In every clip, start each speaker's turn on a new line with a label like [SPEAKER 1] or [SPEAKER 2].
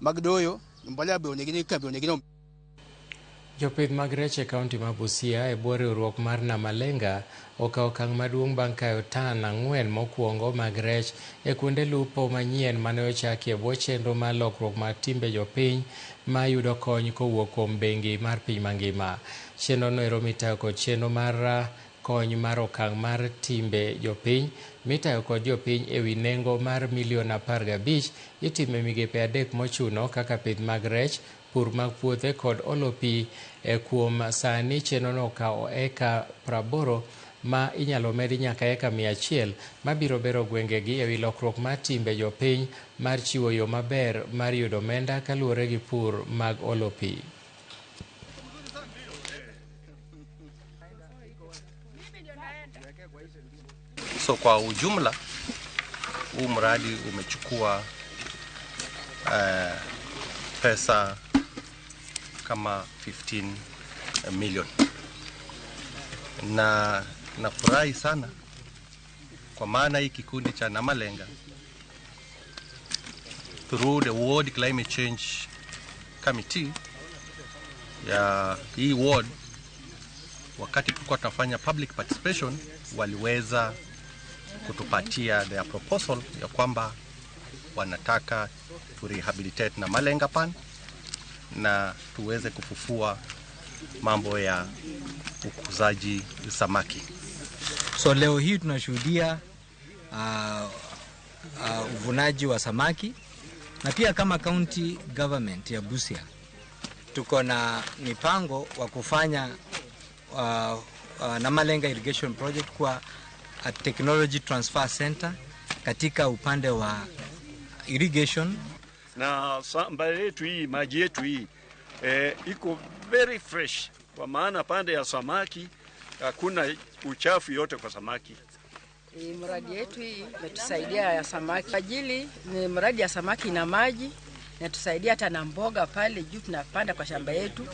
[SPEAKER 1] Mag doyo mbolea be onego ni kambi onego.
[SPEAKER 2] Jopith mag rech e kaunti ma Busia e bwo riwruok mar Namalenga okawo okang' maduong' bang' kayo tan 4 mokwongo mag rech e kuonde lupo manyien mane ochaki e bwo chenro mar lokruok mar timbe jopiny ma yudo kony kowuok kuom bengi mar piny mangima. Chenro no ero mitayo kod chenro mar kony mar okang' mar timbe jopiny mitayo kod jopiny ewi nengo mar milion 15 itime migepe 3 mochuno kaka pith mag rech, pur mag puothe kod olo pi. Kuom sani chenrono okawo eka 80 ma inyalo medi nyaka eka 100 mabiro bero gwengegi ewi lokruok mar timbe jopiny mar chiwo yo maber mar yudo omenda kaluwore gi pur mag olo pi.
[SPEAKER 3] So kwa ujumla huu mradi umechukua pesa kama 15 million, na nafurahi sana kwa maana hii kikundi cha Namalenga through the World Climate Change Committee ya hii ward, wakati tulikuwa tunafanya public participation, waliweza kutupatia their proposal ya kwamba wanataka tu rehabilitate Namalenga pan na tuweze kufufua mambo ya ukuzaji samaki.
[SPEAKER 4] So leo hii tunashuhudia uvunaji wa samaki, na pia kama county government ya Busia tuko na mipango wa kufanya Namalenga Irrigation Project kwa a technology transfer center katika upande wa irrigation.
[SPEAKER 5] Na shamba yetu hii, maji yetu hii iko very fresh, kwa maana pande ya samaki hakuna uchafu yote kwa samaki.
[SPEAKER 6] Mradi yetu hii imetusaidia ya samaki. Ajili ni mradi ya samaki na maji, inatusaidia hata na mboga pale juu tunapanda kwa shamba yetu.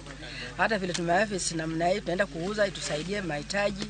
[SPEAKER 6] Hata vile tumeharvest namna hii tunaenda kuuza itusaidie mahitaji.